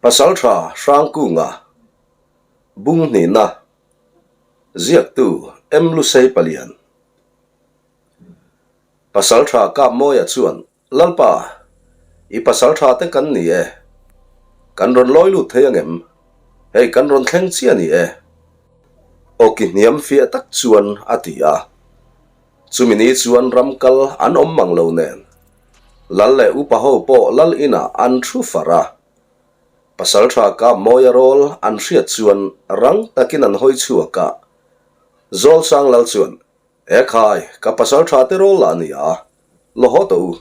Pasaltha Hrangkunga, Bung hnihna, Ziaktu M. Lusei Palian. Pasaltha Kapmawia chuan, Lalpa, i pasaltha te kan ni e. Kan rawn lawi lut thei angem? Hei kan rawn thleng chiah ni e. Awki hniam fiah tak chuan a ti a. Chumi ni chuan ram kal an awm mang lo nen. Lal leh upa ho pawh lal inah an thu far a. Pasaltha Kapmawia rawl an hriat chuan rang takin an hawi chhuak a. Zawlsang lal chuan, E khai, ka pasaltha te rawl lah a ni a, la haw tawh u,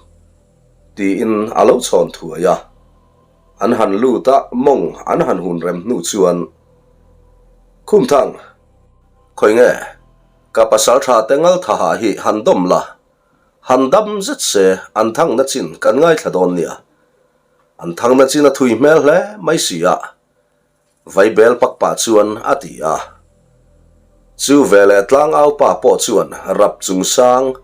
tiin a lo chhawn thuai a. An han lut a, mawng an han hun rem hnu chuan, Khumthang, khawi nge, ka pasaltha te ngalthaha hi han dawm la, Han dam zet se an thangna chin kan ngaithla dawn nia. An thangna chin a thui hmel hle mai si a, Vaibel pak pah chuan a ti a. Chu veleh tlangau pa pawh chuan rap chung sang,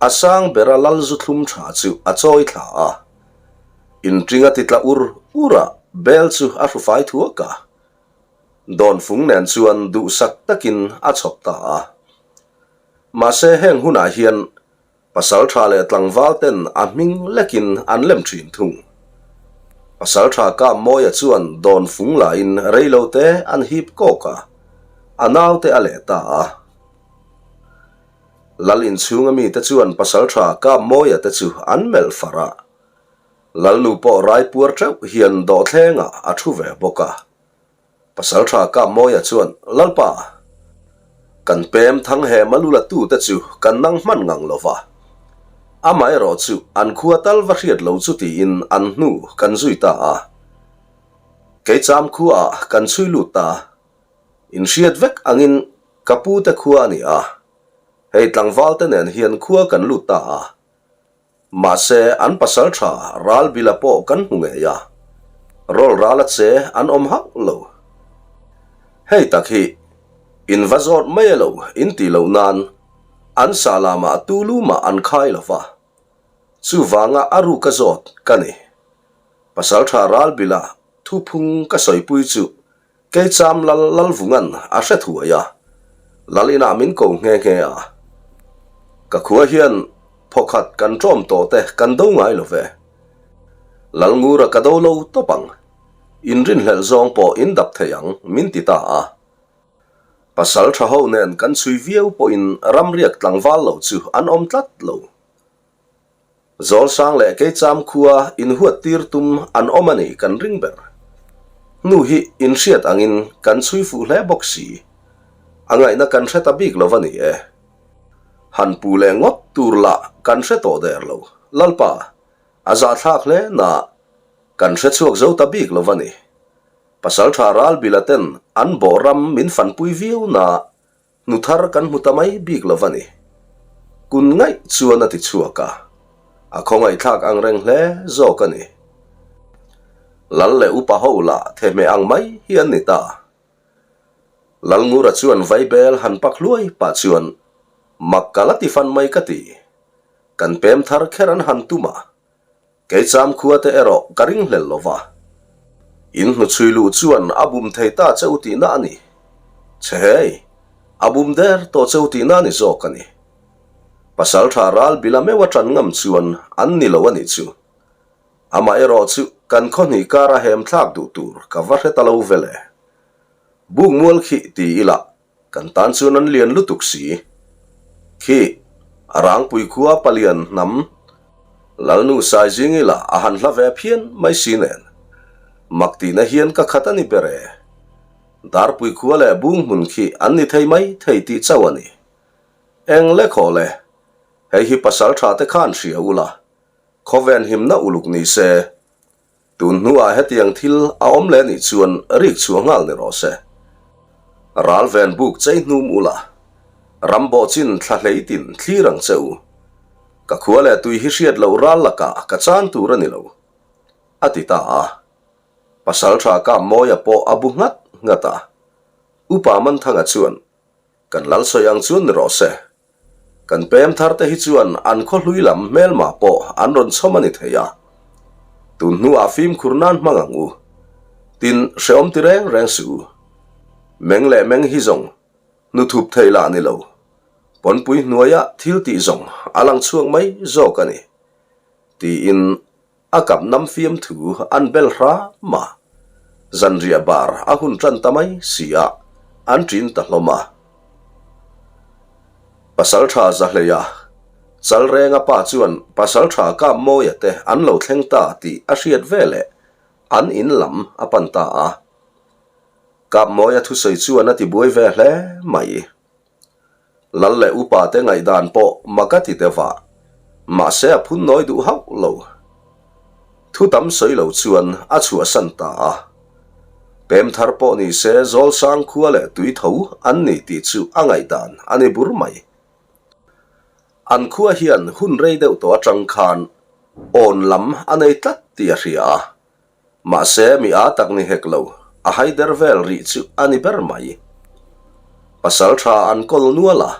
a sang bera lal zu thlum tha chu a chawi thla a. Inṭing a ti tla ur ur a, bel chu a hru fai thuak a. Dawnfung nen chuan duhsak takin a chhawp ta a. Mahse heng hunah hian pasal tha leh tlangval ten a hming lekin an lem thin thung. Pasal tha Kammawia chuan dawn fung lain reilo te an hip kawk a, a naute a leh ta a. Lal inchhunga mite chuan pasal tha Kammawia te chu an melh far a. Lalnu pawh raipuar teuh hian dawhthlengah a thu ve bawk a. Pasalṭha Kapmawia chuan, Lalpa, kan pem thang he malula tute chu kan nang hman ngang lo va. Amaherawh chu an khua tal va hriat lo chu tiin an hnu kan zui ta a. Keicham khuaah kan chhui lut ta. Inhriat vek angin ka pute khua a ni a. Hei tlangvalte nen hian khua kan lut ta a. Mahse, an pasal tha ral bila pawh kan hmu ngei a, rawl ral a che an awm hauh lo. Hei tak hi, in va zawt mai e lo in tih loh nan an sa lamah tu lu mah an khai lo va, chuvanga a ruka zawt ka ni. Pasal tha ral bila thuphung ka sawipui chu Keicham Lal Lalvungan a hre thuai a, Lal inah min ko nghe nghe a. Ka khua hian phawkhat kan ṭawm tawh te kan do ngai lo ve. Lalngura ka do lo tawp ang, inrinhlelh zawng pawh in dap thei ang min ti ta a. Pasal ṭha ho nen kan chhui viau pawhin ramriak tlangval lo chu an awm tlat lo. Zawlsang leh Keicham khua inhuat tir tum an awm a ni kan ring ber. Hnu hi inhriat angin kan chhui fuh hle bawk si. A ngaihna kan hre ta bik lo a ni e. Han pu leh ngawt tur lah kan hre tawh der lo. Lalpa, a zahthlak hle na kan hre chhuak zo ta bik lo a ni. Pasaltha Ralbila ten an bawh ram min fanpui viau na Hnu thar kan hmu ta mai bik lo va ni. Kun ngaih chuan a ti chhuak a, a khawngaihthlak ang reng hle zawk a ni. Lal leh upa ho lah thehmeh ang mai hi an ni ta. Lalngura chuan vaibel han pak hluai pah chuan, Mak ka la ti fan mai ka ti. Kan pem thar kher an han tum a, Keicham khua te erawh ka ringhlel lo va, in hnuchhui luh chuan a bum thei ta che u tihna a ni. Che hei, a bum der tawh che u tihna a ni zawk a ni. Pasaltha ral bila meuh a tan ngam chuan an ni lo a nih chu. Amah erawh chu kan khaw hnih kara hem thlak duh tur ka va hre ta lo vel e. Buk mual khi ti ila Kan tan chuan an lian lutuk si. Khi, a rangpui khua palian hnam Lalnu Saizingi lah a han hla ve phian mai si nen. Mak tihna hian ka khat a ni ber e. Darpui khua leh bung hmun khi an ni thei mai thei tih chauh a ni. Eng le khaw le, hei hi pasal tha te khan hria ula, khawven himna uluk ni se. Tun hnuah hetiang thil a awm leh nih chuan rik chhuah nghal ni rawh se. Ral ven buk chei hnum ula, ram bawh chin thla hlei tin thlir ang che u. Ka khua leh tui hi hriat loh ral lakah ka chan tur a ni lo, a ti ta a. Pasaltha Kammawia pawh a bu nghat nghat a. Upa Manthanga chuan, Kan lal sawi ang chuan ni rawh se. Kan pem thar te hi chuan an khaw hlui lam hmelmah pawh an rawn chhawm a ni thei a. Tun hnuah fimkhur nan hmang ang u. Tin, hrehawm ti reng reng suh u. Meng leh meng hi zawng hnu thup thei lah ni lo. Pawnpui hnuaia thil tih zawng a lang chhuak mai zawk a ni. Tiin a kap nam fiam thu an bel hram a. Zanriah bar a hun tan ta mai si a, an ṭin ta hlawm a. Pasalṭha Zahleia, Chalrenga pa chuan Pasalṭha Kapmawia te an lo thleng ta tih a hriat veleh an in lam a pan ta a. Kapmawia thusawi chuan a tibuai ve hle mai. Lal leh upa te ngaihdan pawh mak a ti deuh a, mahse a phun nawi duh hauh lo. Thu tam sawi lo chuan a chhuahsan ta a. Pem thar pawh ni se Zawlsang khua leh tui tho an ni tih chu a ngaihdan a ni bur mai. An khua hian hun rei deuh tawh atang khan awn lam a nei tlat tih a hria a, Mahse, mi â tak ni hek lo, a haider vel rih chu a ni ber mai. Pasal tha an kawl nual a,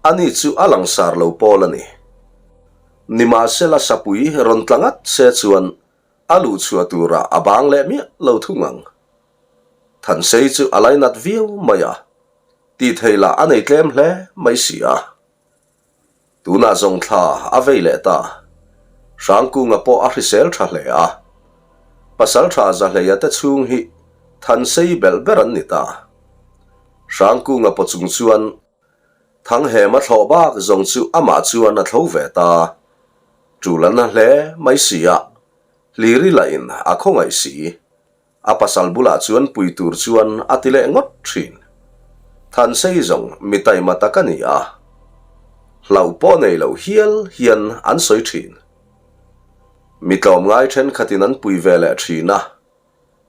ani chu a langsar lo pawl a ni. Nimahsela sapui rawn tla ngat se chuan a luhchhuah turah a bang leh miah lo thung ang. Thansei chu a lainat viau mai a, tih theih lah a nei tlem hle mai si a. Tunah zawng thla a vei leh ta. Hrangkunga pawh a hrisel tha hle a. Pasaltha Zahleia te chhung hi Thansei belh ber an ni ta. Hrangkunga paw chung chuan Thanghema thlawh bak zawng chu amah chuan a thlo ve ta. Tul a na hle mai si a, Hliri lahin a khawngaih si. A pasal bulah chuan pui tur chuan a ti leh ngawt thin. Thansei zawng mi taima tak a ni a, hlauh pawh nei lo hial hian an sawi thin. Mi tlawmngai thenkhatin an pui ve leh thin a,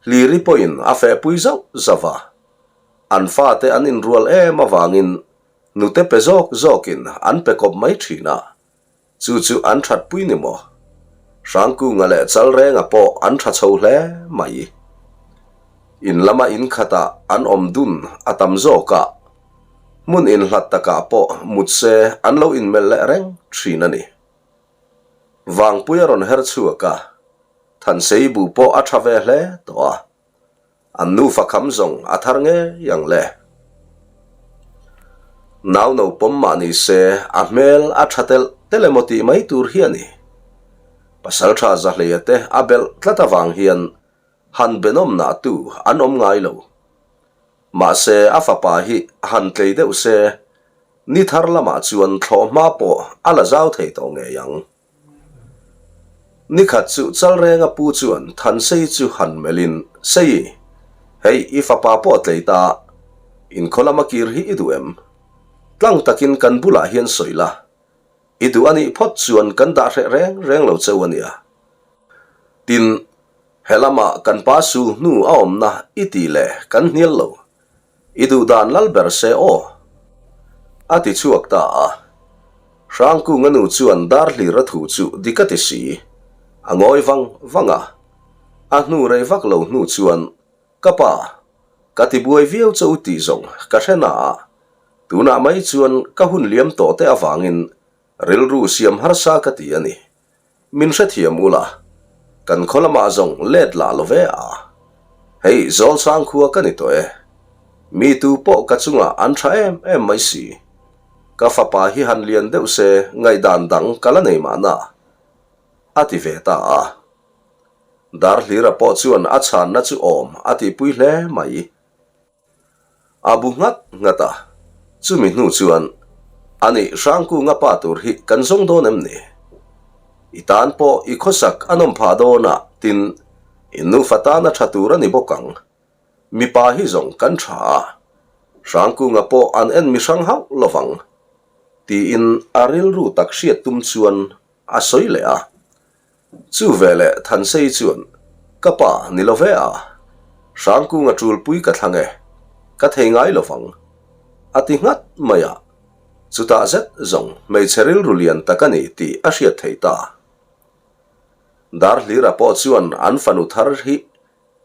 Hliri pawhin a fehpui zauh zauh a. An fate an inrual em avangin nute pe zawk zawkin an pe kawp mai thin a. Chu chu an that pui ni maw? Hrangkunga leh Chalrenga pawh an tha chho hle mai. In lama in khatah an awm dun a tam zawk a, hmun inhlat takah pawh mut se an lo inmelh leh reng thin a ni. Vangpui a rawn her chhuak a, Thansei bu pawh a tha ve hle tawh a. An nufa kham zawng a thar ngei ang le. Nau no pawm mah ni se a hmel a tha telh telh emaw tih mai tur hi a ni. Pasaltha Zahleia te a belh tlat avang hian han benawm nah tu an awm ngai lo. Mahse a fapa hi han tlei deuh se ni thar lamah chuan thlawhhma pawh a la zau thei tawh ngei ang. Nikhat chu Chalrenga pu chuan Thansei chu han melhin, Sei, hei i fapa pawh a tlei ta, inkhaw lama kir hi i duh em? Tlang takin kan bulah hian sawi la, i duh a nih phawt chuan kan dah hreh reng reng lo cheu a nia. Tin, he lama kan pa sul hnu a awmna i tih leh kan hnial lo. I duh dan lal ber se aw. A ti chhuak ta a. Hrangkunga nu chuan dar hlir a thu chu dik a ti si. A ngawi vang vang a. A hnu rei vak lo hnu chuan, Ka pa, ka ti buai viau che u tih zawng ka hre na a. Tunah mai chuan ka hun liam tawh te avangin rilru siam harsa ka ti a ni. Min hrethiam ula, kan khaw lamah zawng let lah lo ve a. Hei Zawlsang khua ka ni tawh e. Mi tu pawh ka chungah an tha em em mai si. Ka fapa hi han lian deuh se ngaihdan dang ka la nei mahna, a ti ve ta a. Darhlira pawh chuan a chhanna chu awm a tihpui hle mai. A bu nghat nghat a, chumi hnu chuan, Ani Hrangkunga pa tur hi kan zawng dawn em ni? I tan pawh i khawsak a nawm phah dawn a, tin, i nufa tan a tha tur a ni bawk ang. Mipa hi zawng kan tha a, Hrangkunga pawh an en mi hrang hauh lovang, tiin a rilru tak hriat tum chuan a sawi leh a. Chu veleh Thansei chuan, Ka pa, ni lo ve a. Hrangkunga tulpui ka thlang e. Ka thei ngai lo vang. A ti nghat mai a. Chutah zet zawng hmeichhe rilru lian tak a ni tih a hriat thei ta. Darhlira pawh chuan an fanu thar hi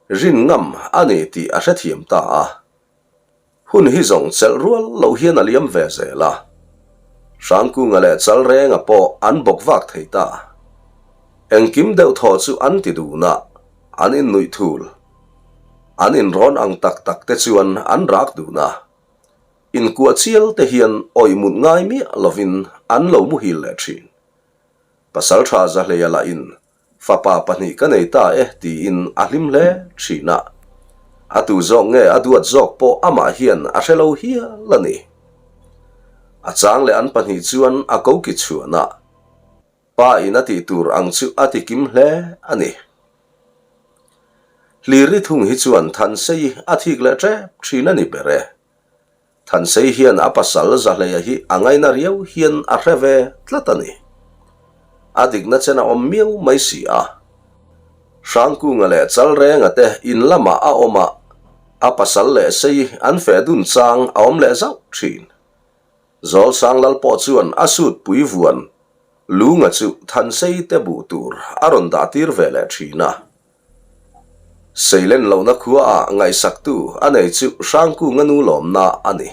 rin ngam a ni tih a hrethiam ta a. Hun hi zawng chelh rual loh hian a liam ve zel a. Hrangkunga leh Chalrenga pawh an bawk vak thei ta. Engkim deuh thaw chu an ti dun a, an innuih thul. An inrawn ang tak tak te chuan an rak dun a. Inkuah chial te hian awih mut ngai miah lovin an lo muhil leh thin. Pasaltha Zahleia lahin fapa pahnih ka nei ta e tiin a hlim hle thin a. A tu zawk nge a duat zawk pawh amah hian a hre lo hial a ni. A chang leh an pahnih chuan a koki chhuan a. Pa in a tih tur ang chu a ti kim hle a ni. Hliri thung hi chuan Thansei a thik leh tep thin a ni ber e. Thansei hian a pasal Zahleia hi a ngaina riau hian a hre ve tlat a ni. A dikna chen a awm miau mai si a. Hrangkunga leh Chalrenga te in lamah a awm a, a pasal leh Sei an feh dun chang a awm leh zauh thin. Zawlsang lal pawh chuan a sut pui vuan Lunga chu Thansei te buh tur a rawn dah tir ve leh thin a. Seilen lohna khua ah ngaihsaktu a nei chu Hrangkunga nu lawmna a ni.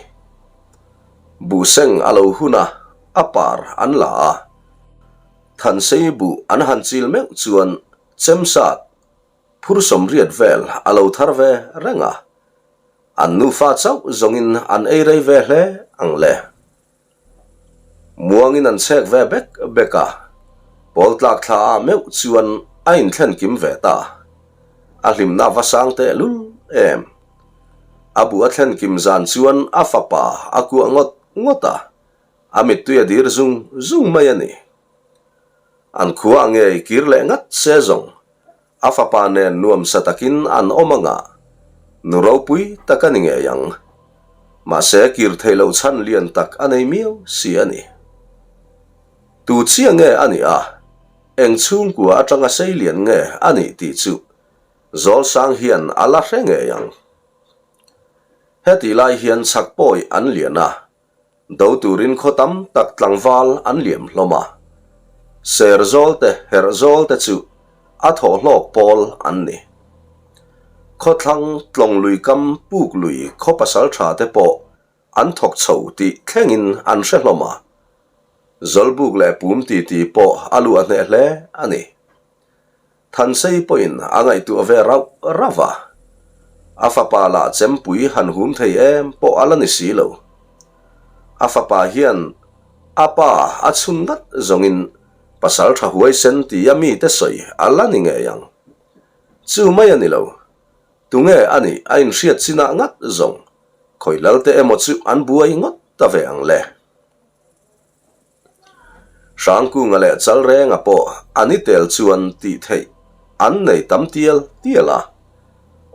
Buhseng a lo hun a, a par an la a. Thansei buh an han chil meuh chuan chemsat phur sawmriat vel a lo thar ve reng a. An nufa chauh zawngin an ei rei ve hle ang le. Muangin an chhek ve bek bek a, pawl tlak thla ah meuh chuan a inthlen kim ve ta. A hlimna va sang teh lul em. A buh a thlen kim zan chuan a fapa a kuah ngawt ngawt a, a mittui a dir zung zung mai a ni. An khua a ngei kir leh ngat se zawng. A fapa nen nuamsa takin an awm anga, nu ropui tak a ni ngei ang. Mahse kir theih loh chhan lian tak a nei miau si a ni. Tu chiah nge a nih a, eng chhungkua atanga sei lian nge a nih tih chu Zawlsang hian a la hre ngei ang. Hetih lai hian chhak pawi an lian a, Do turin khaw tam tak tlangval an liam hlawm a, ser zawl te herh zawl te chu a thawh hlawk pawl an ni. Khawthlang tlawng lui kam puk lui khaw pasal tha te pawh an thawk chho tih thlengin an hre hlawm a, Zawlbuk leh pum titi pawh a luah hneh hle a ni. Thansei pawhin a ngaihtuah ve rauh rauh a, a fapa lah chempui han hum thei em pawh a la ni si lo. A fapa hian a pa a chhun ngat zawngin pasal tha huaisen tia mite sawi a la ni ngei ang. Chu mai a ni lo, tunge a nih a inhriat chinah ngat zawng khawi lalte emaw chu an buai ngawt ta ve ang le. Hrangkunga leh Chalrenga pawh an i tel chuan tih theih an nei tam tial tial a,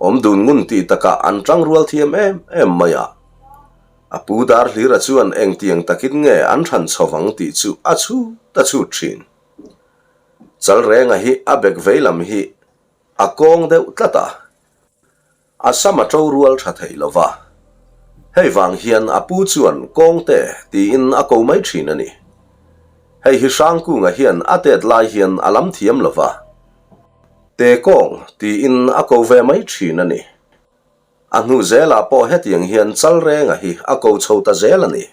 awm dun ngun tih takah an tang rual thiam em em mai a. A pu Darhlira chuan engtiang takin nge an hran chho vang tih chu a chhut a chhut thin. Chalrenga hi a bek vei lam hi a kawng deuh tlat a. A sam a ṭo rual ṭha thei lo va, hei vang hian a pu chuan Kawngte tiin a ko mai ṭhin a ni. Hei hi Hrangkunga hian a tet lai hian a lam thiam lo va, Te Kawng tiin a ko ve mai ṭhin a ni. A hnu zelah pawh hetiang hian Chalrenga hi a ko chho ta zel a ni.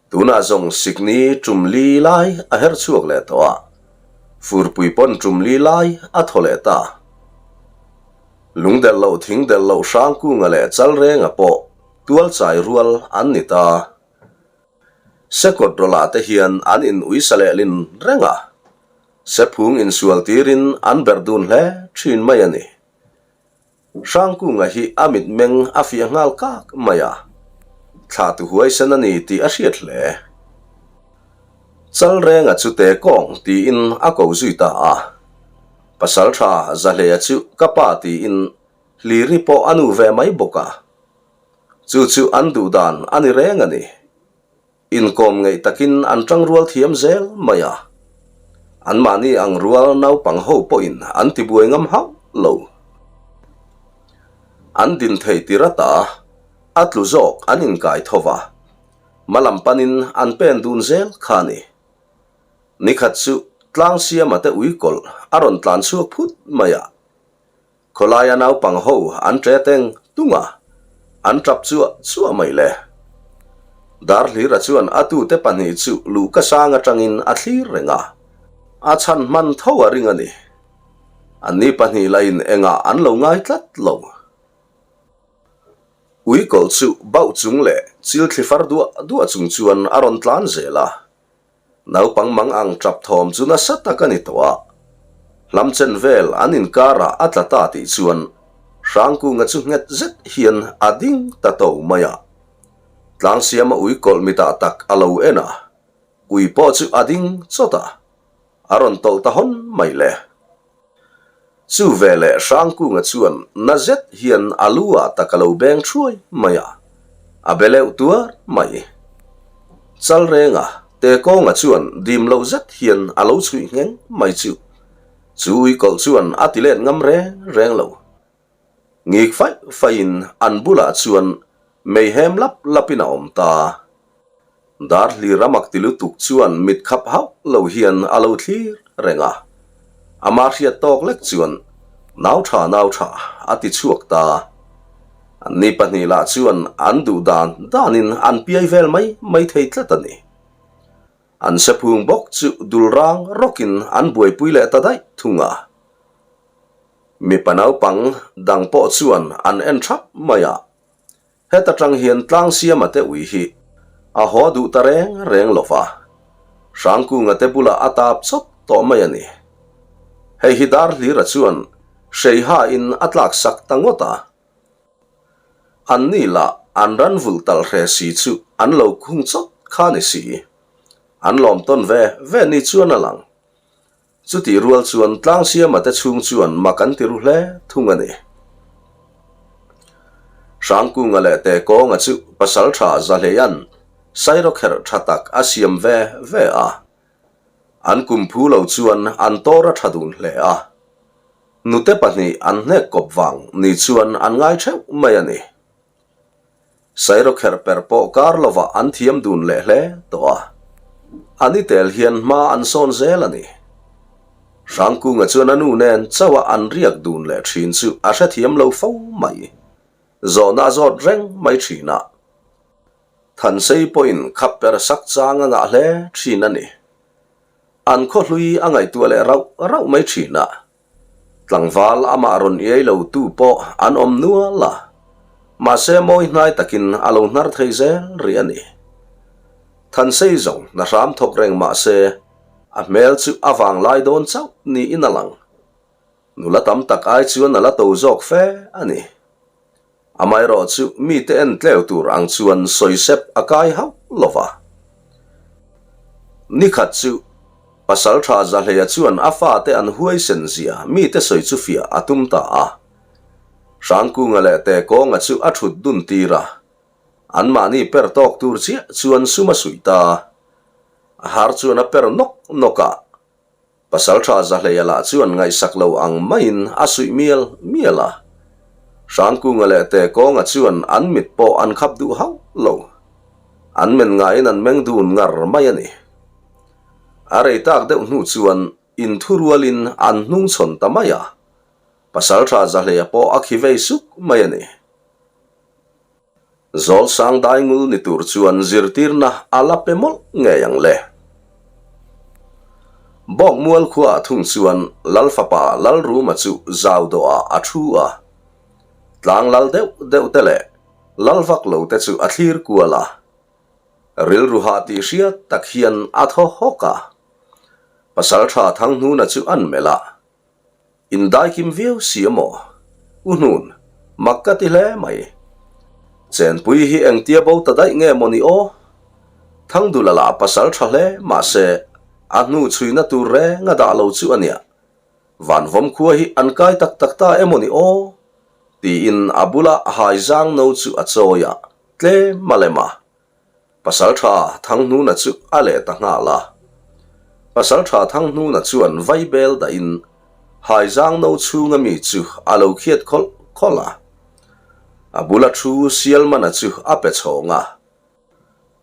Tunah zawng sikni tum li lai a her chhuak leh tawh a, furpui pawn tum li lai a thaw leh ta. Lungdelh loh thingdelh loh Hrangkunga leh Chalrenga pawh tualchai rual an ni ta. Sekawt rawlah te hian an in uisa lehlin reng a, sephung insual tirin an berh dun hle thin mai a ni. Hrangkunga hi a mitmeng a fiah nghal kak mai a, thla tu huaisen a ni tih a hriat hle. Chalrenga chu te kawng tiin a ko zui ta a, Pasaltha Zahleia chu ka pa tiin Hliri pawh a nu ve mai bawk a, chu chu an duh dan a ni reng a ni. Inkawm ngeih takin an tangrual thiam zel mai a, anmahni ang rual naupang ho pawhin an tibuai ngam hauh lo. An din thei ti rat a, a tlu zawk an inkai tho va, hmalam panin an pen dun zel kha a ni. Nikhat chu Tlangsiama te uikawlh a rawn tlan chhuak phut mai a, Khawlaia naupang ho an ṭe teng tung a, an ṭap chuah chuah mai le. Darhlira chuan a tute pahnih chu luhka sang aṭangin a thlir reng a, a chhan hman tho a ring a ni. Anni pahnih lahin engah an lo ngai tlat lo. Ui kawlh chu bauh chung leh chil thli far duah duah chung chuan a rawn tlan zel a. Naupang mang ang tap thawm chu nasa tak a ni tawh a. Hlam chen vel an inkarah a tla ta tih chuan Hrangkunga chu nghet zet hian a ding ta to mai a. Tlangsiama ui kawlh mitah tak a lo en a, ui pawh chu a ding chawt a, a rawn tawlh ta hawn mai le. Chu veleh Hrangkunga chuan na zet hian a lu ah tak a lo beng thuai mai a, a be leuh tuar mai. Chal renga Tekawnga chuan dim loh zet hian a lo chhuih ngheng mai chu. Chu uikawlh chuan a ti let ngam reng reng lo. Ngik faih faihin an bulah chuan meihem lap lapin a awm ta. Dar hlir a mak ti lutuk chuan mit khap hauh lo hian a lo thlir reng a. Ama hriat tawk lek chuan, Nau tha, nau tha, a ti chhuak ta. Anni pahnih lah chuan an duh dan danin an piai vel mai mai thei tlat a ni. An sephung bawk chu dul rang rawkin an buaipui leh ta daih thung a. Mipa naupang dang pawh chuan an en thap mai a. Heta tang hian Tlangsiama te ui hi a haw duh ta reng reng lo va, Hrangkunga te bulah a tap chawp tawh mai a ni. Hei hi Darhlira chuan Hreihain a tlak sak ta ngawt a. Anni lah an ran vulh talh hre si chu an lo khung chawt kha ni si. An lawm tawn ve ve ni chuan a lang. Chutih rual chuan Tlangsiama te chhung chuan mak an ti ru hle thung a ni. Hrangkunga leh Tekawnga chu Pasaltha Zahleia'n sairawkherh tha tak a siam ve ve a. An kum phu lo chuan an tawr a tha dun hle a. Nute pahnih an hnek kawp vang ni chuan an ngai theuh mai a ni. Sairawkherh per pawh kar lovah an thiam dun leh hle tawh a, a ni tel hian hma an sawn zel a ni. Hrangkunga chuan a nu nen chauha an riak dun leh thin chu a hrethiam lo fo mai. Zawhna a zawt reng mai thin a. Thansei pawhin khap per sak chang a ngah hle thin a ni. An khawhlui a ngaihtuah leh rauh rauh mai thin a. Tlangval amah rawn iai lo tu pawh an awm nual a, mahse mawi hnai takin a lo hnar thei zel rih a ni. Thansei zawng hna hram thawk reng mahse a hmel chu a vang lai dawn chauh niin a lang. Nula tam tak ai chuan a la to zawk fe a ni. Amaherawh chu mite en tleu tur ang chuan sawisep a kai hauh lo va. Nikhat chu Pasaltha Zahleia chuan a fate an huaisen zia mite sawi chu fiah a tum ta a. Hrangkunga leh Tekawnga chu a thut dun tir a. Anmahni per tawk tur chiah chuan sum a suih ta. A har chuan a per nawk nawk a. Pasalṭha Zahleia lah chuan ngaihsak lo ang maiin a suih mial mial a. Hrangkunga leh Tekawnga chuan an mit pawh an khap duh hauh lo. An men ngaiin an meng dun ngar mai a ni. A rei tak deuh hnu chuan inthurualin an hnungchhawn ta mai a. Pasalṭha Zahleia pawh a khi vei suk mai a ni. Zawl sang daingul ni tur chuan zirtirna a la pe mawlh ngei ang le. Bawkmual khuaah thung chuan Lal fapa Lalruma chu zau dawhah a thu a. Tlang lal deuh deuh te leh lal vak lo te chu a thlir kual a. Rilru hah tih hriat tak hian a thaw hawk a. Pasalṭha Thanghnuna chu an melh a. Indaikim viau si a maw? U Hnun, mak ka ti hle mai. Chenpui hi engtia bo ta daih nge maw ni aw? Thangdula lah pasal tha hle mahse a hnu chhuina tur reng a dah lo chu a nia. Vanvawm khua hi an kai tak tak ta emaw ni aw? Tiin a bula haizang no chu a chawi a, tlem a lem a. Pasalṭha Thanghnuna chu a leh ta nghal a. Pasalṭha Thanghnuna chuan vaibel dahin haizang no chhunga mi chu a lo khiat khawlh khawlh a. A bula thu Sialmana chu a pe chhawng a.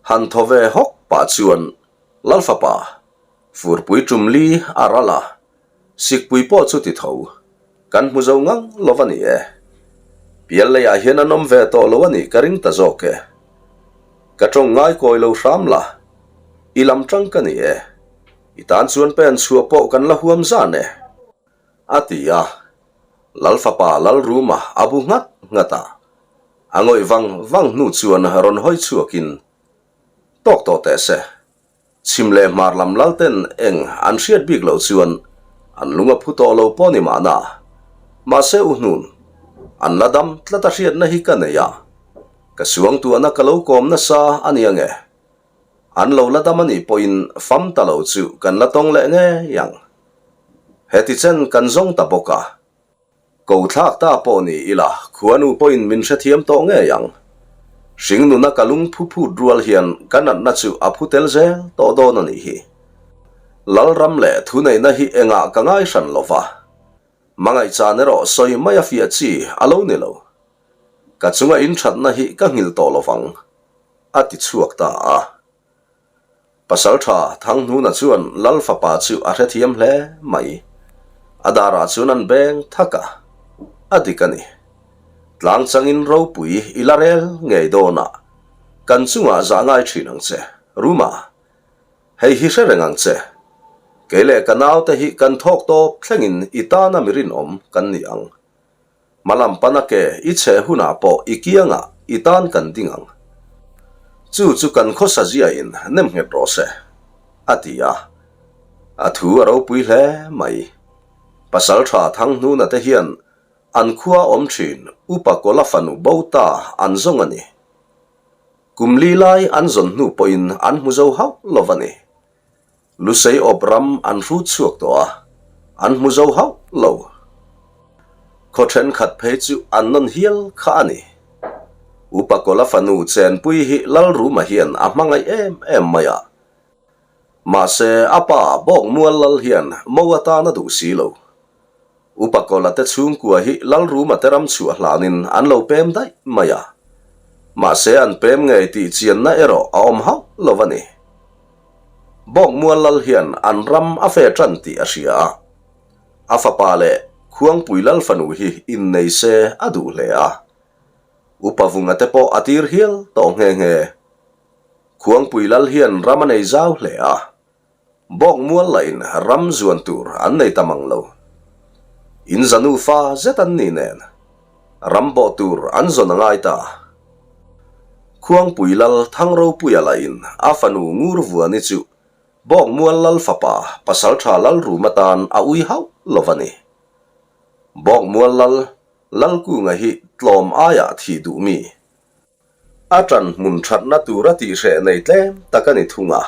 Han thaw ve hawk pah chuan Lalfapa, furpui tum li a ral a, Sikpui pawh chu ti tho. Kan hmu zo ngang lo a ni e. Pial leiah hian an awm ve tawh lo a nih ka ring ta zawk e. Ka tawng ngai kawi lo hram la. I lam tang ka ni e. I tan chuan pen chhuah pawh kan la huam zan e. A ti a. Lal fapa Lalruma a bu nghat nghat a. A ngawih vang vang hnu chuan rawn hawi chhuakin, Tawk tawh teh se. Chhim leh hmar lam lalten eng an hriat bik loh chuan an lung a phu tawh lo pawh ni mahna. Mahse u hnun, an la dam tlat a hriatna hi ka nei a. Ka suangtuahna ka lo kawm nasa a ni ange. An lo la dam a nih pawhin fam ta lo chu kan la tawng leh ngei ang. Heti chen kan zawng ta bawk a. Ko thlak ta pawh ni ila, khuanu pawhin min hrethiam tawh ngei ang. Hringnuna ka lung phu phut rual hian ka natna chu a phu tel zel tawh dawn a nih hi. Lalram leh thuneihna hi engah ka ngai hran lo va, hmangaihchan erawh sawi mai a fiah chi a lo ni lo. Ka chunga inthatna hi ka nghilh tawh lo vang, a ti chhuak ta a. Pasalṭha Thanghnuna chuan Lal fapa chu a hrethiam hle mai. A darah chuan an beng thak a, a dik a ni. Tlang changin ropui i la rel ngei dawn a, kan chungah zah ngai ṭhin ang che, Ruma. Hei hi hre reng ang che. Kei leh ka naute hi kan thawk tawp thlengin i tana mi rinawm kan ni ang. Hmalam pana ke i chhe hunah pawh i kiangah i tan kan ding ang. Chu chu kan khawsa ziain nem nghet rawh se, a ti a. A thu a ropui hle mai. Pasalṭha Thanghnuna te hian an khua awm ṭhin Upa Kawla fanu bo ta an zawng a ni. Kum li lai an zawn hnu pawhin an hmu zo hauh lo va ni. Lusei awp ram an hrut chhuak tawh a, an hmu zo hauh lo. Khaw thenkhat phei chu an nawn hial kha a ni. Upa Kawla fanu Chenpui hi Lalruma hian a hmangaih em em mai a. Mahse, a pa Bawkmual Lal hian mo atan a duh si lo. Upa Kawla te chhungkua hi Lalruma te ram chhuah hlanin an lo pem daih mai a. Mahse an pem ngei tih chianna erawh a awm hauh lo a ni. Bawkmual Lal hian an ram a fe tan tih a hria a. A fapa leh Khuangpui Lal fanu hi innei se a duh hle a. Upa Vunga te pawh a tir hial tawh nghe nghe. Khuangpui Lal hian ram a nei zau hle a. Bawk mual lahin ram zuan tur an nei ta mang lo. In za nufa zet an ni nen, ram bawh tur an zawn a ngai ta. Khuangpui Lal Thangropuia lahin a fanu Ngurvuani chu Bawk mual Lal fapa Pasaltha Lalruma tan a ui hauh lo va ni. Bawk mual Lal Lalkunga hi tlawm aiah thih duh mi? A ṭan hmun ṭhatna tura tihreh nei tlem tak a ni thung a.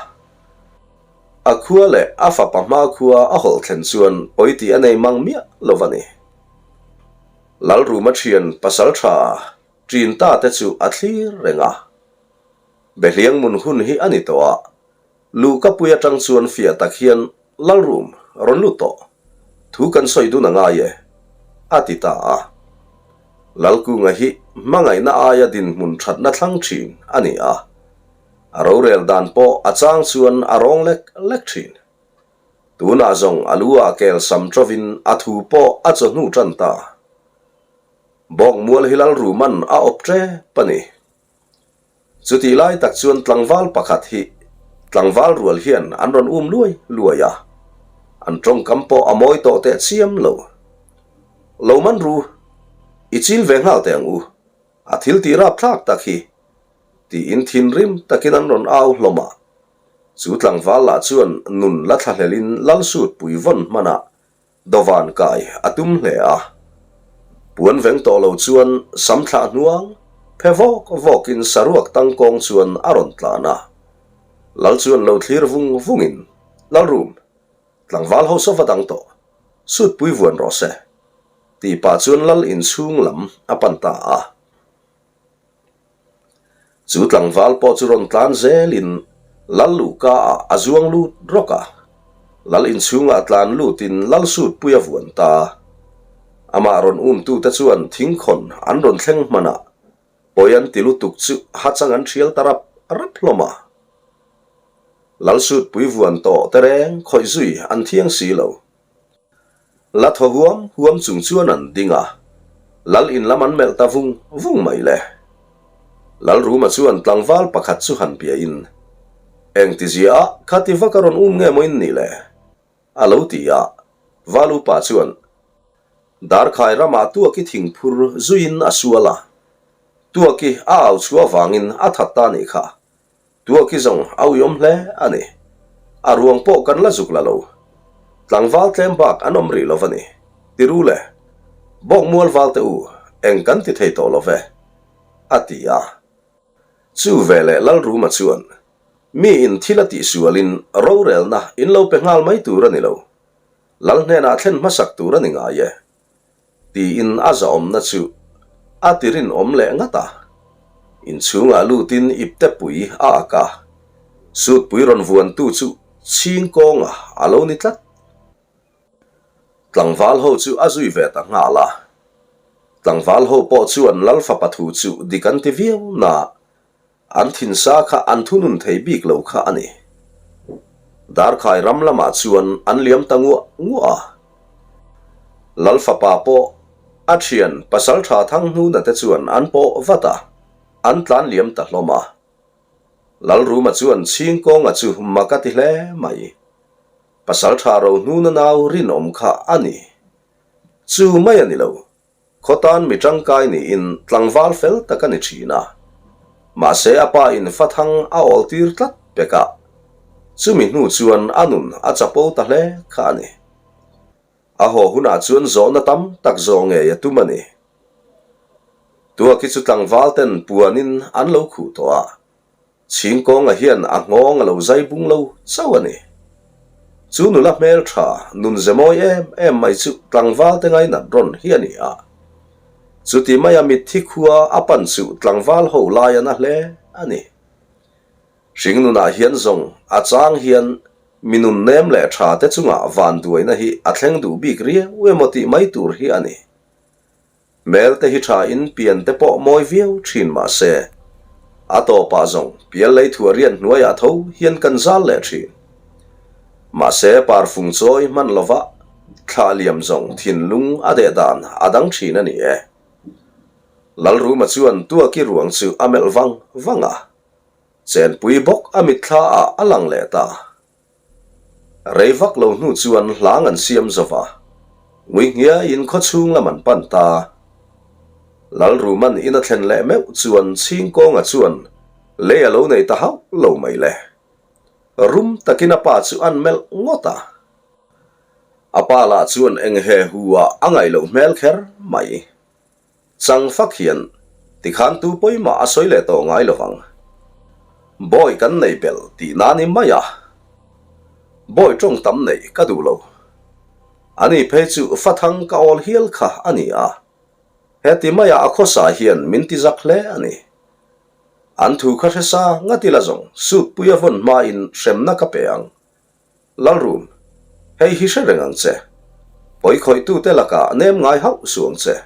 A khua leh a fapa hma khua a hawlh thlen chuan pawi tih a nei mang miah lo a ni. Lalruma ṭhian pasalṭha ṭin ta te chu a thlir reng a. Behliang mun hun hi a ni tawh a, Luhkapui aṭang chuan fiah tak hian Lalrum, rawn lut tawh. Thu kan sawi dun a ngai e, a ti ta a. Lalkunga hi hmangaihna aia dinhmun thatna thlang thin a ni a. A rorel dan pawh a chang chuan a rawng lek lek thin. Tunah zawng a lu ah kel sam tawin a thu pawh a chawhnu tan ta. Bawkmual hi Lalruman a awp tep a ni. Chutih lai tak chuan tlangval pakhat hi tlangval rual hian an rawn um luai luai a, an tawngkam pawh a mawi tawh teh chiam lo. Lo man ru, i chil ve nghal teh ang u, a thil tih rapthlak tak hi, tiin thinrim takin an rawn au hlawm a. Chu tlangval lah chuan nun la thlahlelin Lalsut pui vawn hmanah Dawvan kai a tum hle a. Puan veng tawh lo chuan sam thlah hnuang phe vawk vawkin saruak tangkawng chuan a rawn tlan a. Lal chuan lo thlir vung vungin, Lalrum, tlangval ho saw va dang tawh, sutpui vuan rawh se, tih pah chuan lal inchhung lam a pan ta a. Chu tlangval pawh chu rawn tlan zelin Lal luhka ah a zuang lut rawk a. Lal inchhungah tlan lutin Lal sutpui a vuan ta. Amah rawn umtute chuan thingkhawn an rawn thleng hman a, pawi an ti lutuk chu hachang an thial ta rap rap hlawm a. Lal sutpui vuan tawh te reng khawih zui an thiang si lo. La thaw huam huam chung chuan an ding a, Lal in lam an melh ta vung vung mai le. Lalruma chuan tlangval pakhat chu han piahin, Engtizia ah khati vak a rawn um nge maw in nih le? a lo ti a, Val upa chuan. Darkhai ramah Tuaki thingphur zuiin a sual a, Tuaki a au chhuah avangin a that ta nih kha. Tuaki zawng a uiawm hle a ni. A ruang pawh kan la zuk la lo. Tlangval tlem bak an awm rih lo va ni. Tiru le, Bawkmual valte u, eng kan ti thei tawh lo ve, a ti a. Chu veleh Lalruma chuan, Mi in thil a tihsualin rorelna in lo pe nghal mai tur a ni lo. Lal hnenah thlen hmasak tur a ni ngai e. Tiin a zahawmna chu a ti rinawm leh ngat a. Inchhungah lutin iptepui a ak a, sutpui rawn vuantu chu chhing kawnga a lo ni tlat. Tlangval ho chu a zui ve ta nghal a. Tlangval ho pawh chuan Lal fapa thu chu dik an ti viau na An thinsa kha an thunun thei bik lo kha a ni. Darkhai ram lamah chuan an liam ta nguah nguah a. Lal fapa pawh a thian pasaltha Thanghnuna te chuan an pawh vat a, an tlan liam ta hlawm a. Lalruma chuan Chhingkawnga chu mak a ti hle mai. Pasaltha Rohnuna nau rinawm kha a ni. Chu mai a ni lo. Khawtan mi tangkai niin tlangval fel tak a ni thin a. Mahse a pa in fathang a awl tir tlat pek a, chumi hnu chuan a nun a chapo ta hle kha a ni. A haw hunah chuan zawhna tam tak zawh ngei a tum a ni. Tuaki chu tlangval ten puanin an lo khuh tawh a. Chhingkawnga hian a nghawng a lo zai bung lo chauh a ni. Chu nula hmel tha, nun ze mawi em em mai chu tlangval te ngainat rawn hi a ni a. Chuti maia mitthi khua a pan chu tlangval ho lai a na hle a ni. Hringnunah hian zawng a chang hian mi nun nem leh tha te chungah vanduaina hi a thleng duh bik riau emaw tih mai tur hi a ni. Hmel te hi tha in pian te pawh mawi viau thin mah se, a tawpah zawng pial lei thuah riat hnuaiah tho hian kan zal leh thin. Mahse parfung chawi hman lova thlah liam zawng thinlung a deh dan a dang thin a ni e. Lalruma chuan Tuaki ruang chu a melh vang vang a, chenpui bawk a mitthla ah a lang leh ta. Rei vak lo hnu chuan hlang an siam zo va, ngui nghiaiin khaw chhung lam an pan ta. Lalruman in a thlen leh meuh chuan Chhingkawnga chuan lei a lo nei ta hauh lo mai le. Rum takin a pa chu an melh ngawt a. A pa lah chuan eng he hu ah a ngaih loh hmel kher mai. Chang fak hian tikhan tu pawimah a sawi leh tawh ngai lo vang. Bawi kan nei belh tih na ni mai a. Bawi tawng tam neih ka duh lo. Ani phei chu fathang ka awl hial kha a ni a. Heti maia a khawsa hian min ti zak hle a ni. An thu kha hre sa ngat ila zawng sutpui a vawn hmain hremna ka pe ang. Lalrum, hei hi hre reng ang che. Pawi khawihtute lakah nem ngai hauh suh ang che.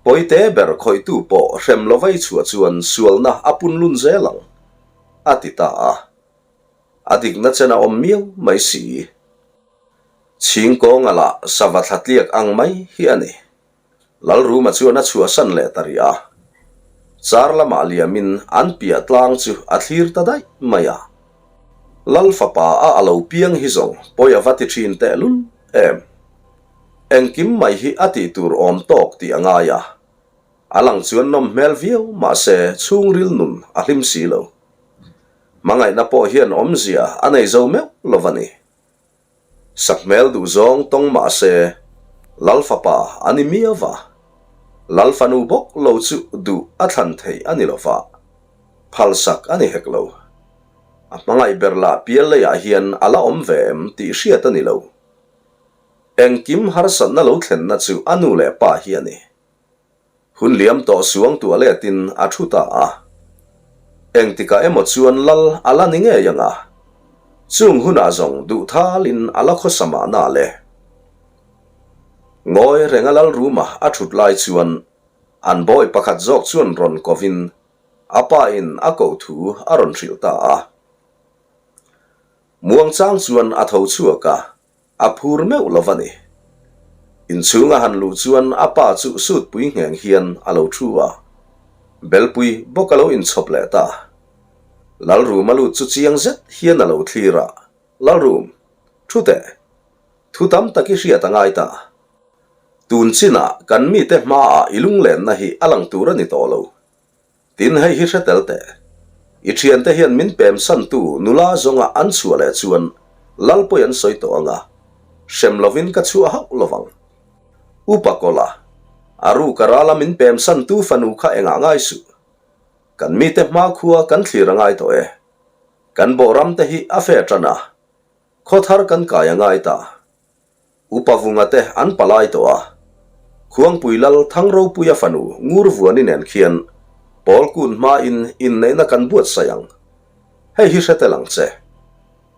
Pawite ber khawihtu pawh hrem lo vai chhuah chuan sualna a pun lun zel ang, a ti ta a. A dikna chen a awm miau mai si. Chhingkawnga lah sava thla tliak ang mai hi a ni. Lalruma chuan a chhuahsan leh ta rih a. Car lamah liamin an piah tlang chu a thlir ta daih mai a. Lal fapa a a lo piang hi zawng pawi a va ti thin tehlul em. Engkim mai hi a tih tur awm tawk tih a ngai a. A lang chuan nawm hmel viau mahse chhungril nun a hlim si lo. Hmangaihna pawh hian awmzia a nei zo meuh lo va ni. Sakhmel duhzawng tawng mah se, Lal fapa a ni miau va. Lal fanu bawk lo chu duh a thlan thei a ni lo va, phalsak a ni hek lo. A hmangaih ber lah pial leiah hian a la awm ve em tih hriat a ni lo. Engkim harsatna lo thlenna chu a nu leh pa hi a ni. Hun liam tawh suang tuah letin a thu ta a. Engtikah emaw chuan lal a la ni ngei ang a. Chung hunah zawng duh thalin a la khawsa mahna le. Ngawi renga lal ruma a thut lai chuan an bawi pakhat zawk chuan rawn kovin a pa in a koh thu a rawn hrilh ta a. Muangchang chuan a tho chhuak a. A phur meuh lo va ni. Inchhung a han luh chuan a pa chu sutpui ngheng hian a lo thu a. Belpui bawk a lo inchhawp leh ta. Lalrum a lut chu chiang zet hian a lo thlir a, Lalrum, thu teh. Thu tam tak i hriat a ngai ta. Tun chinah kan mite hmaah i lunglenna hi a lang tur a ni tawh lo. Tin, hei hi hre tel teh. I thiante hian min pemsantu nula zawnga an chhuah leh chuan lal pawi an sawi tawh ang a, hrem lovin ka chhuah hauh lovang. Upa Kawla, a ruka rala min pemsantu fanu kha engah ngai suh. Kan mite hmakhua kan thlir a ngai tawh e. Kan bawhram te hi a fe tan a, khawthar kan kai a ngai ta. Upa Vunga te an palai tawh a, Khuangpui Lal Thangropuia fanu Ngurvuani nen khian Pawl kun hmain inneihna kan buatsaih ang. Hei hi hre tel ang che.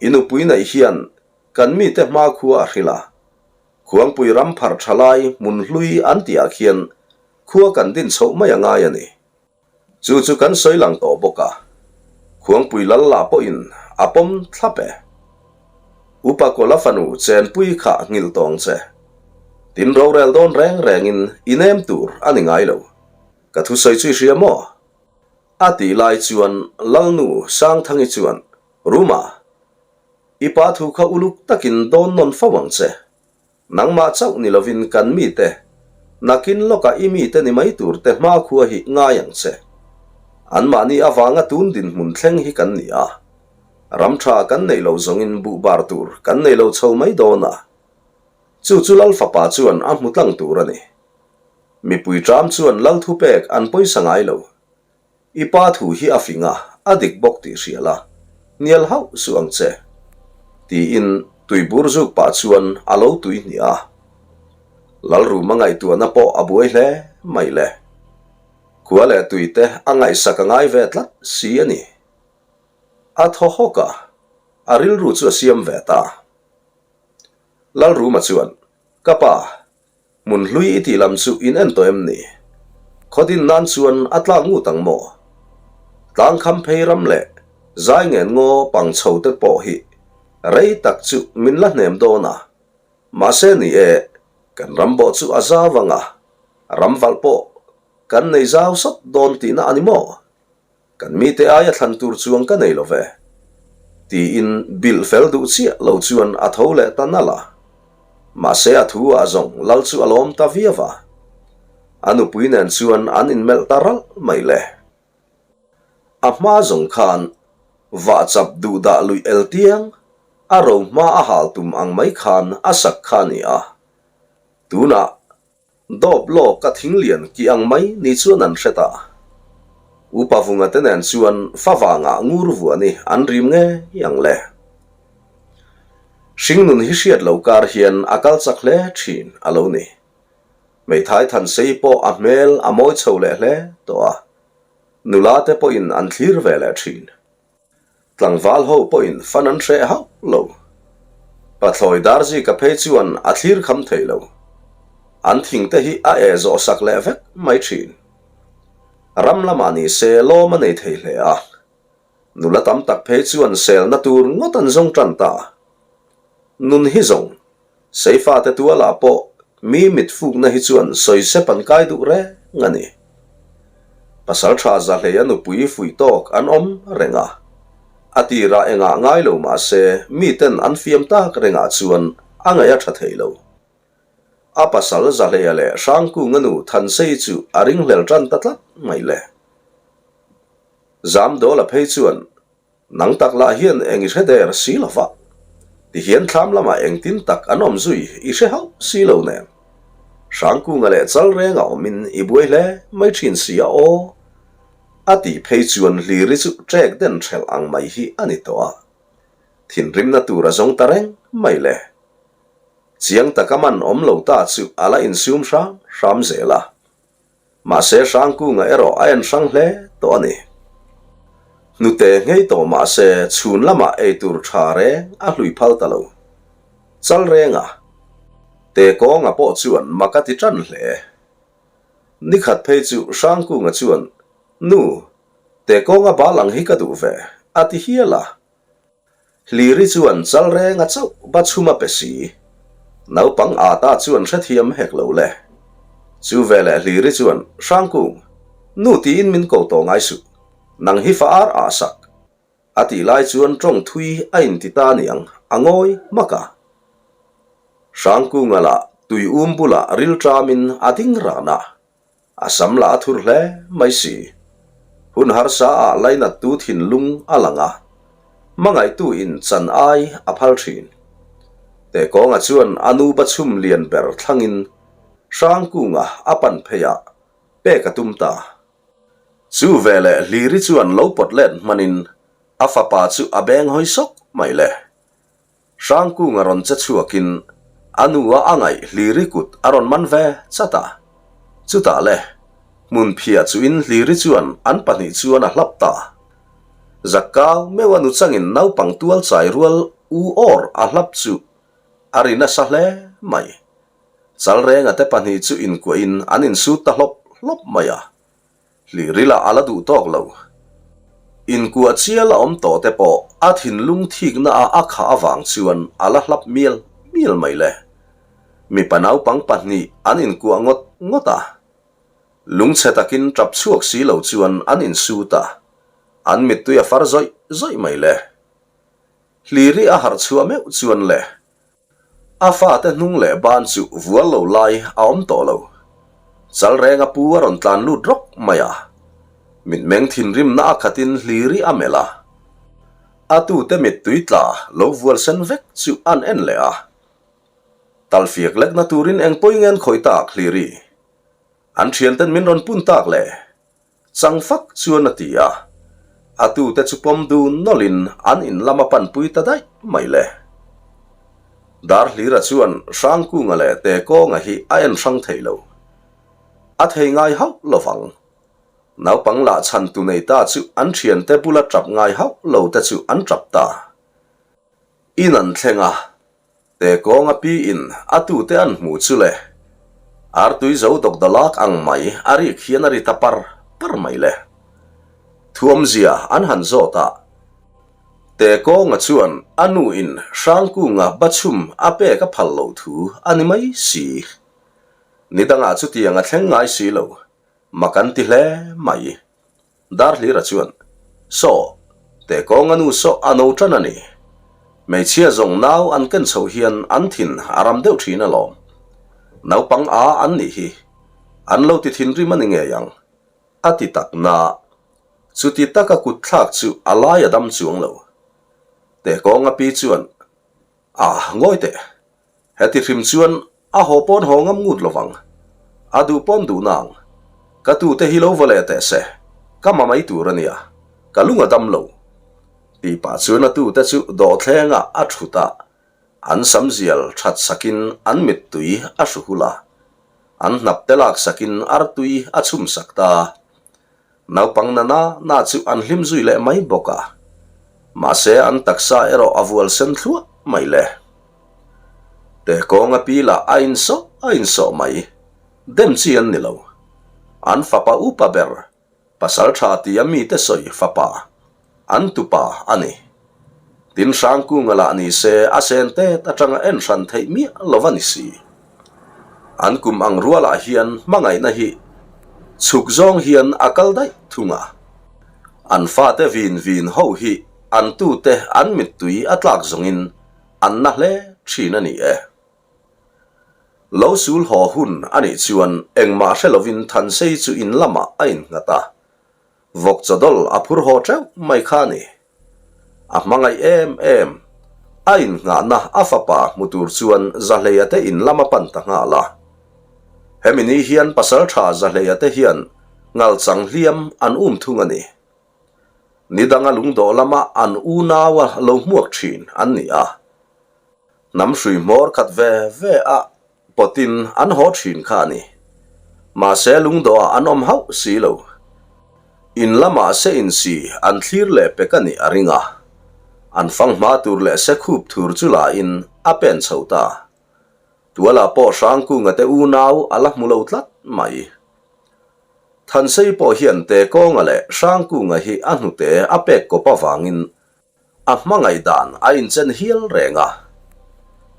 I nupui neih hian kan mite hmakhua a hrilh a, Khuangpui ram pharh tha lai hmun hlui an tihah khian khua kan din chhoh mai a ngai a ni. Chu chu kan sawi lang tawh bawk a, Khuangpui lal lah pawhin a pawm thlap e. Upa Kawla fanu chenpui kha nghilh tawng che. Tin rorel dawn reng rengin i nem tur a ni ngai lo. Ka thusawi chu i hria maw? A tih lai chuan Lalnu Sangthangi chuan, Ruma, i pa thu kha uluk takin dawn nawn fo ang che. Nangmah chauh ni lovin kan mite, nakin lawkah i mite ni mai turte hmakhua hi ngai ang che. Anmahni avanga tun dinhmun thleng hi kan ni a, ram tha kan neih lo zawngin buhbar tur kan nei lo chho mai dawn a. Chu chu Lal fapa chuan a hmu tlang tur a ni. Mipui ṭam chuan Lal thupek an pawisa ngai lo. I pa thu hi a fing a, a dik bawk tih hria la, hnial hauh suh ang che, tiin tuibur zuk pah chuan a lo tui hnih a. Lalruma ngaihtuahna pawh a buai hle mai le. Khua leh tui te a ngaihsak a ngai ve tlat si a ni. A thaw hawk a, a rilru chu a siam ve ta. Lalruma chuan, Ka pa, Hmun hlui i tih lam chu in en tawh em ni? Khaw din nan chuan a tlak ngut ang maw? Tlang kham phei ram leh zai ngen ngaw pang chho te pawh hi rei tak chu min la hnem dawn a. Mahse ni e, kan ram bawh chu a zau ang a, ram valh pawh kan nei zau sawt dawn tihna a ni maw? Kan mite aia thlan tur chuang ka nei lo ve, tiin bilh fel duh chiah lo chuan a tho leh ta nalh a. Mahse a thu ah zawng lal chu a lawm ta viau a. A nupui nen chuan an inmelh ta ralh mai le. A hma zawng khan vahchap duh dah luih el tiang a ro hma a hal tum ang mai khan a sak kha a ni a. Tunah Dawp lawk a thinglian ki ang mai ni chuan an hre ta. Upa Vunga te nen chuan fa vangah ngur vuah ni an rim ngei ang le. Hringnun hi hriat lo kar hian a kal chak hle thin a lo ni. Hmeithai Thansei pawh a hmel a mawi chho leh hle tawh a, nula te pawhin an thlir ve leh thin. Tlangval ho pawhin fan an hreh hauh lo. Pathlawi Darzika phei chuan a thlir kham thei lo. An thing te hi a eh zawh sak leh vek mai thin. Ram lamah ni se lawm a nei thei hle a. Nula tam tak phei chuan selna tur ngawt an zawng tan ta. Nun hi zawng Seifate tualah pawh mi mit fukna hi chuan sawi sep an kai duh reng a ni. Pasal tha Zahleia nupui fuih tawk an awm reng a, a tirah engah ngai lo mah se miten an fiam tak rengah chuan a ngaih a tha thei lo. A pasal Zahleia leh Hrangkunga nu Thansei chu a ringhlel tan ta tlat mai le. Zamdawla phei chuan Nang tak lah hian eng i hre der si lo va, tihian thlam lamah engtin tak an awm zui i hre hauh si lo nen. Hrangkunga leh chal renga awmin i buai hle mai thin si a aw. A tih phei chuan Hliri chu ṭek den hrelh ang mai hi a ni tawh a. Thinrimna tur a zawng ta reng mai le. Chiang taka man awm lo ta chu a la insum hram hram zel a. Mahse Hrangkunga erawh a en hrang hle tawh a ni. Hnute nghei tawh mahse chhun lamah eitur tha reng a hlui phal ta lo. Chal renga te kawnga pawh chuan mak a ti tan hle. Nikhat phei chu Hrangkunga chuan, Nu, te kawnga bal ang hi ka duh ve, a ti hial a. Hliri chuan chal renga chauh va chhum a pe si. Naupang ata chuan hrethiam hek lo le. Chu veleh Hliri chuan, Hrangkung, nu tiin min ko tawh ngai suh. Nang hi fa ar ah sak. A tih lai chuan tawng thui a inti ta niang, a ngawi hmak a. Hrangkunga lah. Tui um bulah rilṭamin a ding ran a, a sam lah a thur hle mai si. Hun harsa ah lainattu thinlung a lang a, hmangaihtu in chan ai a phal thin. Tekawnga chuan a nu bachhum lian ber thlangin Hrangkunga a pan phei ah pek a tum ta. Chu veleh Hliri chuan lo pawt let hmanin a fapa chu a beng hawi sawk mai le. Hrangkunga rawn che chhuakin a nu a a ngaih Hliri kut a rawn man ve chat a. Chutah le, hmun phiah chuin Hliri chuan an pahnih chuan a hlap ta. Zakkau meuh a nu changin naupang tual chai rual u awr a hlap chu a ri nasa hle mai. Chalrenga te pahnih chu inkuahin an insut ta hlawp hlawp mai a. Hlirila a la duh tawk lo. Inkuah chial a awm tawh te pawh a thinlung thikna a a khah avang chuan a la hlap mial mial mai le. Mipa naupang pahnih an inkuah ngawt ngawt a. Lungchhe takin tap chhuak si lo chuan an insut a, an mittui a far zawih zawih mai le. Hliri a harh chhuah meuh chuan le. A fate hnung leh ban chu vual lo lai a awm tawh lo. Chalrenga pu a rawn tlan lut rawk mai a. Mitmeng thinrimna a khatin hliri a melh a. A tute mittui tla lo vual sen vek chu an en leh a. Talfiak lekna turin eng pawi ngen khawih tak hliri. An thianten min rawn pun tak le. Chang fak chuan a ti a, a tute chu pawm dun nawlhin an in lam a panpui ta daih mai le. Darhlira chuan Hrangkunga leh Tekawnga hi a en hrang thei lo. A thei ngai hauh lo vang. Naupang lah chhan tu nei ta chu an thiante bula tap ngai hauh lo te chu an tap ta. In an thleng a, Te kawnga pi in a tute an hmuh chu le, artui zo dawkdalak ang mai a rik hian a ri ta par par mai le. Thuamzia an han zawt a, Te kawnga chuan a nu in Hrangkunga bachhum a pek a phal loh thu a ni mai si. Nidangah chutiang a thleng ngai si lo, mak an ti hle mai. Darhlira chuan, Saw, teh kawnga nu saw a no tan a ni. Hmeichhia zawng nau an ken chhoh hian an thin a ram deuh thin alawm. Naupang a an nih hi. An lo ti thinrim a ni ngei ang. A ti tak na. Chuti taka kut thlak chu a lai a dam chuang lo. Teh kawnga pi chuan, Ah, ngawi teh. Heti hrim chuan a haw pawn haw ngam ngut lovang. A duh pawn duh nang. Ka tute hi lo va leh teh se, ka ma mai tur a nia, ka lung a dam lo. Tih pah chuan a tute chu dawhthlengah a thut a, an sam zial that sakin an mittui a hru hul a, an hnap te lak sakin artui a chhum sak ta. Naupang na na na chu an hlim zui leh mai bawk a, mahse an taksa erawh a vual sen thluah mai le. Teh kawnga pi lah a insawh a insawh mai, dem chi an ni lo. An fapa upa ber, pasal tha tia mite sawi fapa, an tupa a ni. Tin Hrangkunga lah ni se a sen tet atanga en hran theih miah lo a ni si. An kum ang rualah hian hmangaihna hi chhuk zawng hian a kal daih thung a. An fate vin vin ho hi an tute an mittui a tlak zawngin an na hle thin a ni e. Lo sul haw hun a nih chuan engmah hre lovin Thansei chu in lamah a innghat a. Vawk chawdawlh a phur haw teuh mai kha a ni. A hmangaih em em. A innghahna a fapa hmu tur chuan Zahleia te in lam a pan ta nghal a. Hemi ni hian pasaltha Zahleia te hian ngalchang hliam an um thung a ni. Nidanga lungdawh lama an unaua lo hmuak thin an ni a. Hnam hrui hmawr khat ve ve a pawtin an haw thin kha a ni. Mahse lungdawhah an awm hauh si lo. In lamah se insi an thlir leh pek a nih a ring a. An fang hma tur leh se khup thur chu la in a pen chho ta. Tualah pawh Hrangkunga te unau a la hmu lo tlat mai. Thansei pawh hian Tekawnga leh Hrangkunga hi a hnute a pek kawp avangin A hmangaih dan a inchen hial reng a.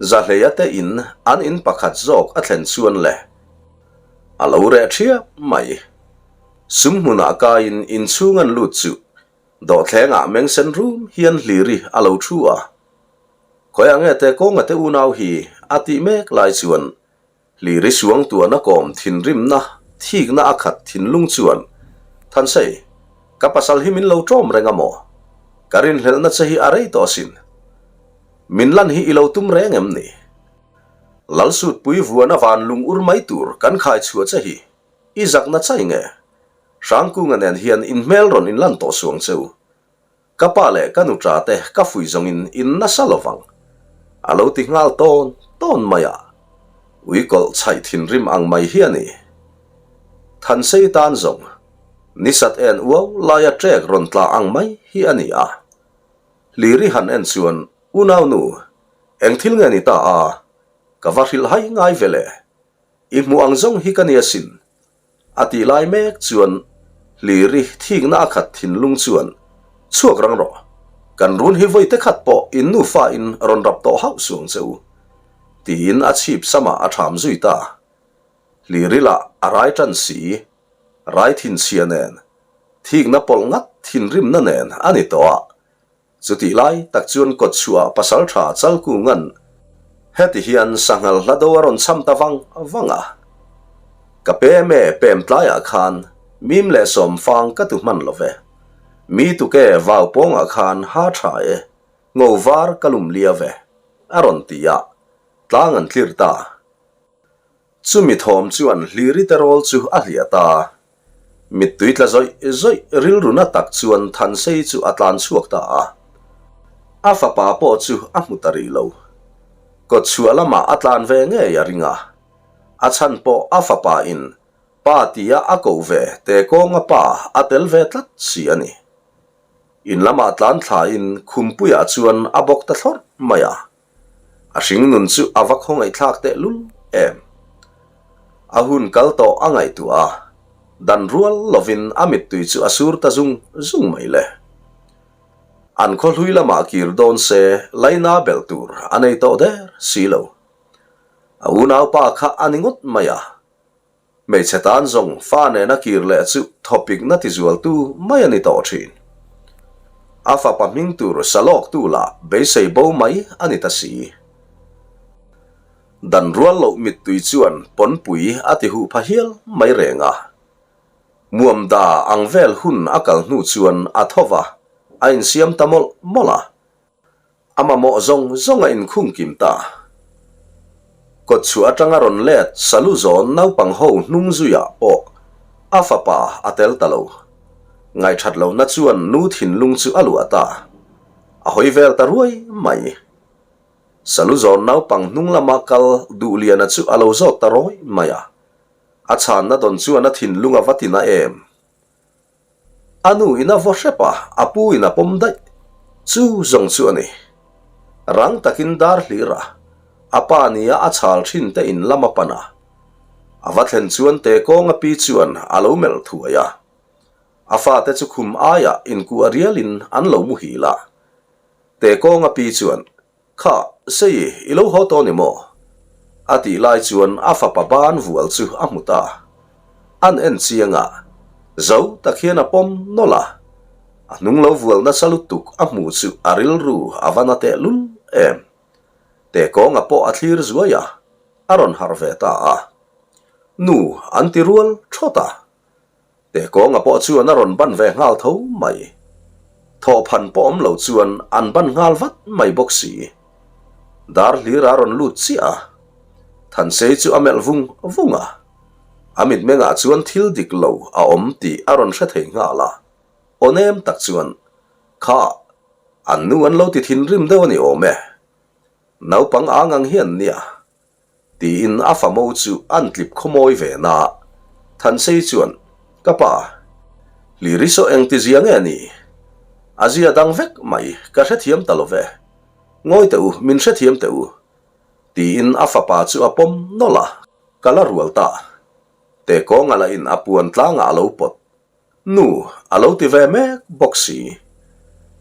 Zahleia te in an in pakhat zawk a thlen chuan le. A lo reh thiap mai. Sum hmunah kaiin inchhung an lut chu dawhthlengah mengsen rum hian Hliri a lo thu a. Khawiah nge te kawnga te unau hi a tih mek lai chuan. Hliri suangtuahna kawm thinrimna thikna a khat thinlung chuan, Thansei, ka pasal hi min lo ṭawm reng a maw? Ka rinhlelhna che hi a rei tawh asin. Min lan hi i lo tum reng em ni? Lalsutpui vuana van lung ur mai tur kan khai chhuah che hi i zakna chai nge? Hrangkunga nen hian in hmel rawn inlan tawh suang che u. Ka pa leh ka nu ṭa te ka fui zawngin in nasa lovang. A lo ti nghal tawn tawn mai a, ui kawlh chhaih thinrim ang mai hi a ni. Thansei tan zawng, nisat en uau laia ṭek rawn tla ang mai hi a ni a. Hliri han en chuan, Unau nu, eng thil nge ni ta a? Ka va hrilh hai ngai ve le. I hmuh ang zawng hi ka ni asin. A tih lai mek chuan Hliri thikna a khat thinlung chuan, Chhuak rang rawh, kan run hi vawi te khat pawh in nufa in rawn rap tawh hauh suang che u, tiin a chhip samah a ṭham zui ta. Hliri lah a rai ṭan si, rai thinchhia nen, thikna pawlh ngat thinrimna nen a ni tawh a. Chutih lai tak chuan kawtchhuah pasalṭha Chalkunga'n heti hian sanghal hla do a rawn cham ta vang vang a. Ka pem e, pem tlaiah khan mim leh sawmfang ka tu hman lo ve. Mi tuke vau pawngah khan ha ṭha e, ngo var ka lum lia ve, a rawn ti a, tlang an tlir ta. Chumi thawm chuan Hliri te rawl chu a hliah ta. Mittui tla zawih zawih rilru na tak chuan Thansei chu a tlan chhuak ta a. A fapa pawh chu a hmu ta rih lo. Kawtchhuah lamah a tlan ve ngei a ring a. A chhan pawh a fapa in pa tia a koh ve te kawnga pa a tel ve tlat si a ni. In lamah tlan thlain khumpuiah chuan a bawk ta thlawrh mai a. A hringnun chu a va khawngaihthlak teh lul em. A hun kal tawh a ngaihtuah a, dan rual lovin a mittui chu a sur ta zung zung mai le. An khaw hlui lamah kir dawn se laina belh tur a nei tawh der si lo. A unaupa kha a ni ngawt mai a. Hmeichhe tan zawng fa nena kir leh chu thawpikna tizualtu mai a ni tawh thin. A fapa hming tur salawktu lah beisei bo mai a ni ta si. Dan rual loh mittui chuan pawnpui a ti huh pha hial mai reng a. Muamda ang vel hun a kal hnu chuan a tho va, a insiam ta mawlh mawlh a. A mamawh zawng zawng a inkhung kim ta. Kawtchhuah atanga rawn let Salu zawn naupang ho hnung zuiah pawh a fapa a tel ta lo. Ngaihthat lohna chuan nu thinlung chu a luah ta. A hawi vel ta ruai mai. Salu zawn naupang hnung lama kal Duhliana chu a lo zawt ta rawi mai a. A chhanna dawn chuan a thinlung a va tina em. A nu in a vaw hrep a, a pu in a pawm daih. Chu zawng chu a ni. Rang takin dar hlir a, a pa nia a chhal thin te in lam a pan a. A va thlen chuan te kawng a pi chuan a lo melh thuai a. A fate chu khum aiah inkuah rialin an lo muhil a. Te kawng a pi chuan Kha, Sei, i lo haw tawh ni maw? A tih lai chuan a fapa ban vual chu a hmu ta. An en chiang a, zo tak hian a pawm nawlh a. A hnung lo vual nasa lutuk a hmu chu a rilru a va na tehlul em. Tekawnga pawh a thlir zuai a, a rawn harh ve ta a. Nu an ti rual thawt a. Teh kawnga pawh chuan a rawn ban ve nghal tho mai. Thawhphan pawh awm lo chuan an ban nghal vat mai bawk si. Dar hlir a rawn lut chiah a, Thansei chu a melh vung vung a. A mitmengah chuan thil dik lo a awm tih a rawn hre thei nghal a. Aw nem tak chuan, Kha, an nu an lo ti thinrim deuh a ni awm e. Naupang ang ang hian nia. Tiin a famo chu an tlip khawmawi ve na. Thansei chuan, Ka pa, Hliri saw engti zia nge ni? A zia dang vek mai, ka hrethiam ta lo ve. Ngawi teh u, min hrethiam teh u. Tiin a fapa chu a pawm nawlh a, ka la rual ta. Tekawnga lahin a puan tlangah a lo pawt. Nu, a lo ti ve mek bawk si.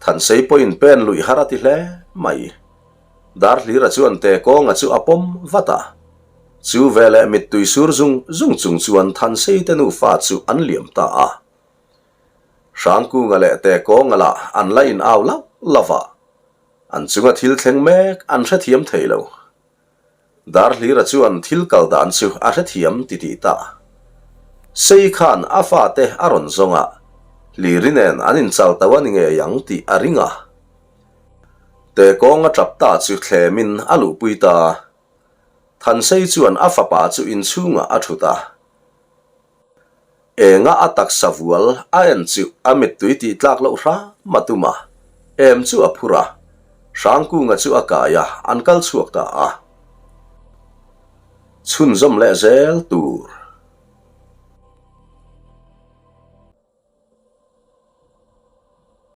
Thansei pawhin pen luih har a ti hle mai. Darhlira chuan Tekawnga chu a pawm vat a. Chu veleh mittui sur zung zung chung chuan Thansei te nufa chu an liam ta a. Hrangkunga leh Tekawnga lah an la in au lauh lauh a. An chunga thil thleng mek an hrethiam thei lo. Darhlira chuan thil kal dan chu a hrethiam titih ta. Sei khan a fate a rawn zawng a, Hliri nen an inchal to a ni ngei ang tih a ring a. Tekawnga tap ta chu thlemin a luhpui ta. Thansei chuan a fapa chu inchhungah a thut a. Enga a taksa vual a en chu a mittui tih tlak loh hram a tum a, em chu a phur a, Hrangkunga chu a kai a, an kal chhuak ta a. Chhunzawm leh zel tur.